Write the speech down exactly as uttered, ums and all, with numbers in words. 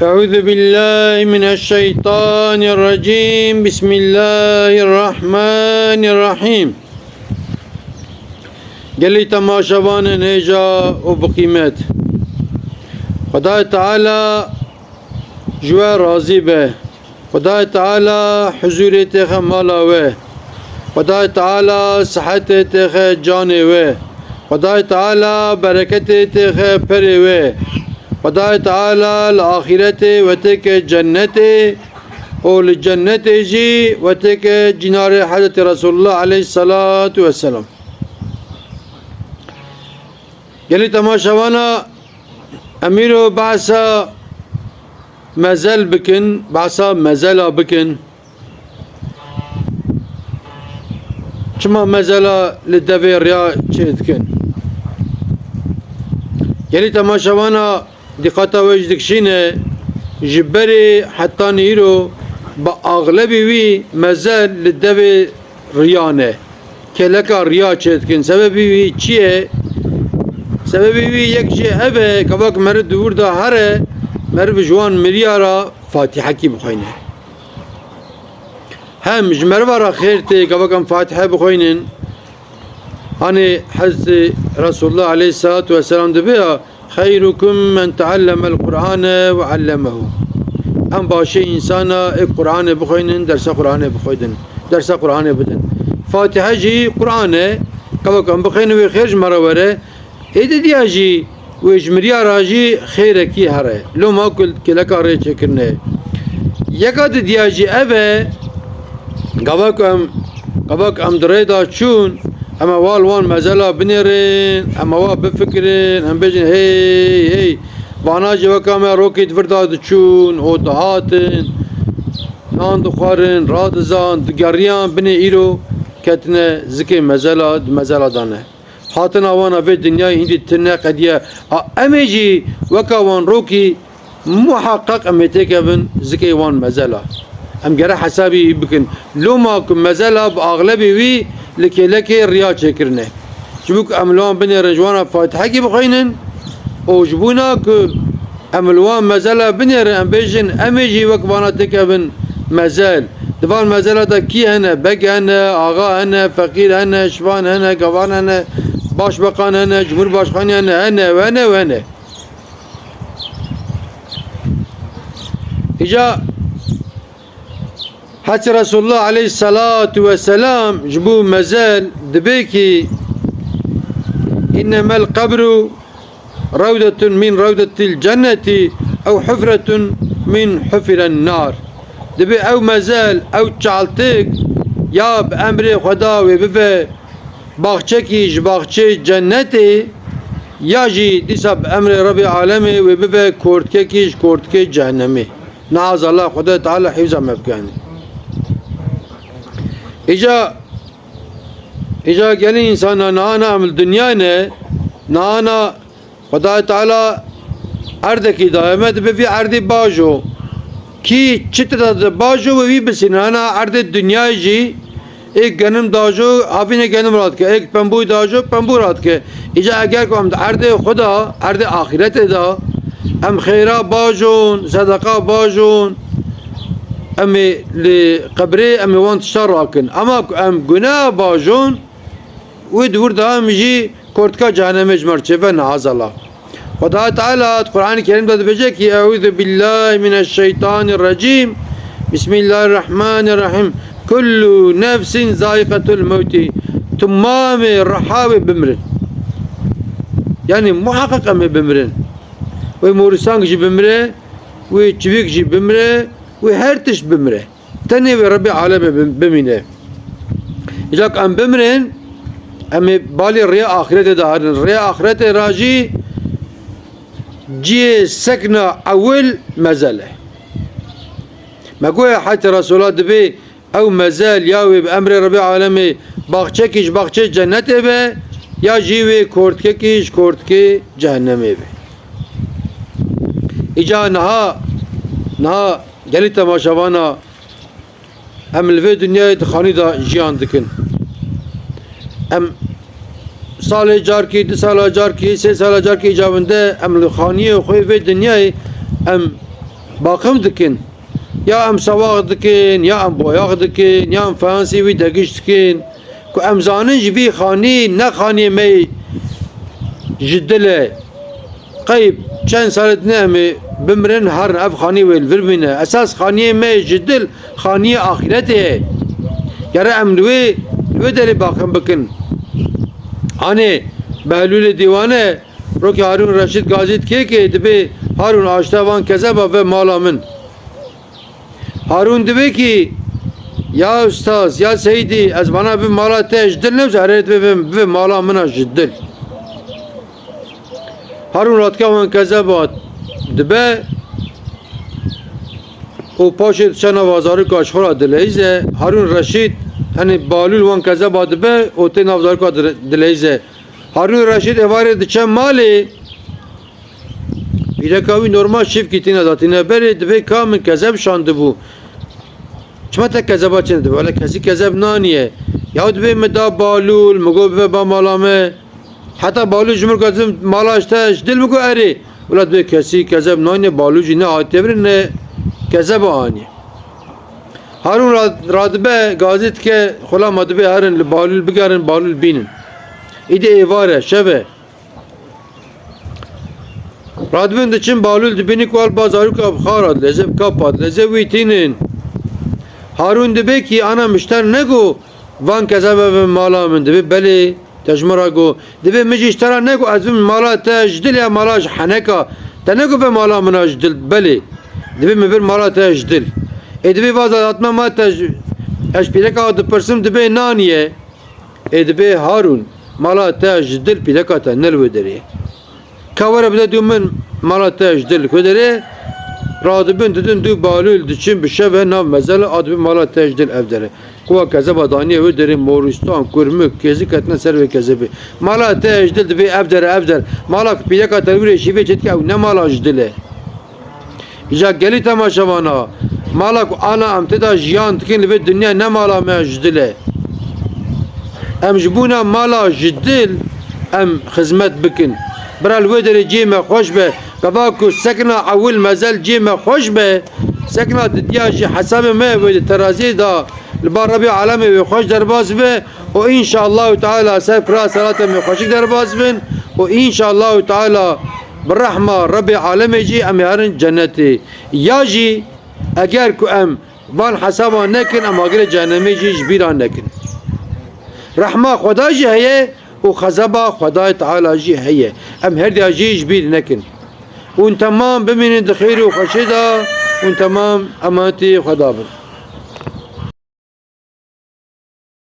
Euzu billahi mineşşeytanirracim. Bismillahirrahmanirrahim. Gelî temaşevanên hêja û biqîmet. Xwedayê Teala ji we razî be. Xwedayê Teala huzûrê têxe mala we. Xwedayê Teala sihetê têxe canê we. Xwedayê Teala bereketê têxe perê we. Xwedayê Teala li axîretê we têke cennetê û li cennetê jî we têke cînarê Hezretî Resulullah aleyhisselatu vesselam. Gelî temaşevana, em îro behsa mezel bikin, behsa mezela bikin. Çima mezela li devê riya çêdikin? Gelî temaşevana, dîqata we jî dikişîne, ji berê hetanî îro bi axlebî wî mezel li devê riya ne. Kêleka riya çêdikin. Sebebî wî çi ye? Sebebî wî yek jê ev e, gava ku meriv di wir de here, meriv ji wan miriya re Fatîhekî bixwîne. Hem ji meriva re xêr tê, gava ku em Fatîhe bixwînin. Hanê Hezretî Resulullah aleyhisselatu vesselam dibe ya, "Xeyrukum men teallemel Qur'ane ve allemehu." Em başê însana ê Qur'anê bixwînin, dersa Qur'anê bixwînin, dersa Qur'anê bidin. Fatihe jî Qur'an e, gava ku em bixwînin wê xêr ji me re were. Ê didiya jî wê ji miriya re jî xêrekî here. Loma ku kêleka rê çêkirine. Yeka didiya jî ev e, gava ku em, gava ku em di rê de çûn, em ê wal wan mezela binêrin, em ê wa bifikirin, em bêjin, hey, hey, vana jî weka me rokê di vir de diçûn û dihatin, nan dixwarin, radizan, digeriyan, binê îro ketine zikê mezela, di mezela de ne. Hatina wan a vê dinyayê hîndî tune qediye. A, em ê jî weka wan rokî muheqeq em ê têkevin zikê wan mezela. Em gere hesabî bikin. Loma ku mezela bi axlebê wî li kêlekê riya çêkirine. Ji bo ku em li wan binêrin, ji wan re Fatihekî bixwînin û ji bona ku em li wan mezela binêrin, em bêjin, em ê jî wek vana têkevin mezel. Di van mezela de kî hene? Beg hene, axa hene, feqîr hene, şivan hene, gavan hene, başbakan hene, cumhurbaşkanî hene, hene, hene, hene. Îca Hezretî Resulullah aleyhisselatu vesselam ji bo mezel dibe ki, "İnnemel kabru rawdetun min rawdetil cenneti ew hufretun min hufiren nar." Dibe ew mezel, ew çaltik ya bi emrê Xweda wê bibe baxçekî ji baxçê cennetê, ya jî dîsa bi emrê Rebê Alemê wê bibe kortkekî ji kortikê cehennemê. Neazallah, Xwedê Teala hîfza me bike. Îca, îca gelî însana nahana em li dinya ne, nahana Xwedayê Teala erdekî daye me, dibe vî erdî bajo. Kî çi tida de bajo we wî bisînin. Hana erdê dinyayê jî êk genim dajo, havînê genim radike. Êk pembûyî dajo, pembû radike. Îca eger ku em di erdê xwe de, erdê axîretê de, em xêra bajon, sedeqa bajon, em ê li qebrê em ê wan tişta rakin. Ema ku em guneha bajon, wê di wir de em jî kortika cehennemê ji me re çêbe, neazallah. Xwedayê Teala di Qur'anê Kerîm de dibêje ki, "Eûzu billahî mineşşeytanîrrecîm. Bismillahîrrahmanîrrahîm. Kullu nefsin zaiqetul mewtî." Timamê riha wê bimirin. Yanî muheqeq em ê bimirin. Wê morîsang jî bimire, wê çivîk jî bimire, wê her tişt bimire. Tenê wê Rebê Alemê bim-, bimîne. Îca ku em bimirin, em ê balê rêya axîretê de herin. Rêya axîretê re jî cihê sekna ewil mezel e. Me goya heta Resûla dibê ew mezel ya wê bi emrê Rebê Alemê baxçekî ji baxçê cennetê be, ya jî wê kortikekî ji kortikê cehennemê be. Îca niha, niha gelî temaşevana Em li vê dinyayê di xanî de jiyan dikin. Em salê carkî, du sala carkî, sê sala carkî îcabinde em li xaniyê xwe vê dinyayê em baqim dikin. Ya em sewax dikin, ya em boyax dikin, ya em fayansê wî degiş dikin. Ku em zanin ji vî xanî ne xaniyê me yê ji dil e. Qey çend salê dine em ê bimirin, herin ev xanî wê li vir bîne. Esas xaniyê me yê ji dil, xaniyê axîretê ye. Gere em li wê, li wê derê baqim bikin. Anê Behlûlê dîwane, rokê Harûn Reşîd gazî dikê ke dibê Harûn aşta van kezeba ve mala min. Harûn dibê kî, ya ustaz, ya seydî, ez vana bi mala te ji dil nebze, erê dibê bi, bi mala min a ji dil. Harûn ratika wan kezeba dibe û paşê diçe nav zaroka ji xwe ra dileyze. Harûn Reşîd, henî Balûl wan kezeba dibe û tê nav zaroka dile-, dileyze. Harûn Reşîd êvarê diçe malê. Pîreka wî normal şivkî tîne datîne berê, dibê ka min kezeb şandibû. Çima te kezeba çêne? Dibê wele kesî kezeb naniye. Ya dibê min da Balûl, min got bibe ba mala me. Heta Balûl ji min got mala ji te ji dil, min got erê. Wela dibê kesî kezeb naniye, Balûl jî ne hatiye vir ne kezeba aniye. Harûn ra-, radibe gazî dike, xulama dibê herin li Balûl bigerin, Balûl bînin. Îdî êvar e, şev e. Radibin diçin Balûl dibînî ku al ba zarûka bi xara dileze, bi kapa dileze wî tînin. Harûn dibê kî ana min ji te re nego van kezebe bi mala min, dibê belê, te ji min ra got. Dibê min jî ji te ra nego ez bim mala te ji dil ya mala ji heneka. Te nego ve mala min a ji dil, belê. Dibê min bir mala te ji dil. Ê dibê vaza hatime ma te ji, ez ji pîreka dipirsim dibê naniye. Ê dibê Harûn, mala te ji dil pîreka te ne li wê derê ye. Ka were bide dû min mala te ji dil li ku derê. Radibin didin dû Balûl diçin bi şeve nav mezele a dibê mala te ji dil ev dere. Kuwa kezeba daniye wê derê moristan, kurmik, kêzik ketine ser wê kezebê. Mala te ji dil dibê ev dere ev der. Mala ku pîreka te li wê şîvê çêdike ew ne mala ji dil e. Îja gelî temaşevana, mala ku ana em tê de jiyan dikin li vê dinya ne mala me ji dil e. Em ji bona mala ji dil em xizmet bikin. Bira li wê derê cihê me xweş be. Gava ku sekna ewil mezel cihê me xweş be, sekna didiya jî hesabê me wê di teraziyê de li ba Rebê Alemê wê xweş derbas be. Û înşallahu teala ser pira serata me xweşik derbas bin. Û înşallahu teala bi rehma Rebê Alemê jî em ê herin cennetê. Ya jî eger ku em van hesaba nekin, em agirê cehennemê jî ji bîra nekin. Rehma Xweda jî heye û xezeba Xwedayê Teala jî heye. Em herdiya jî ji bîr nekin. Hûn temam bimînin di xêr û xweşê de, hûn temam emanetî Xweda bin.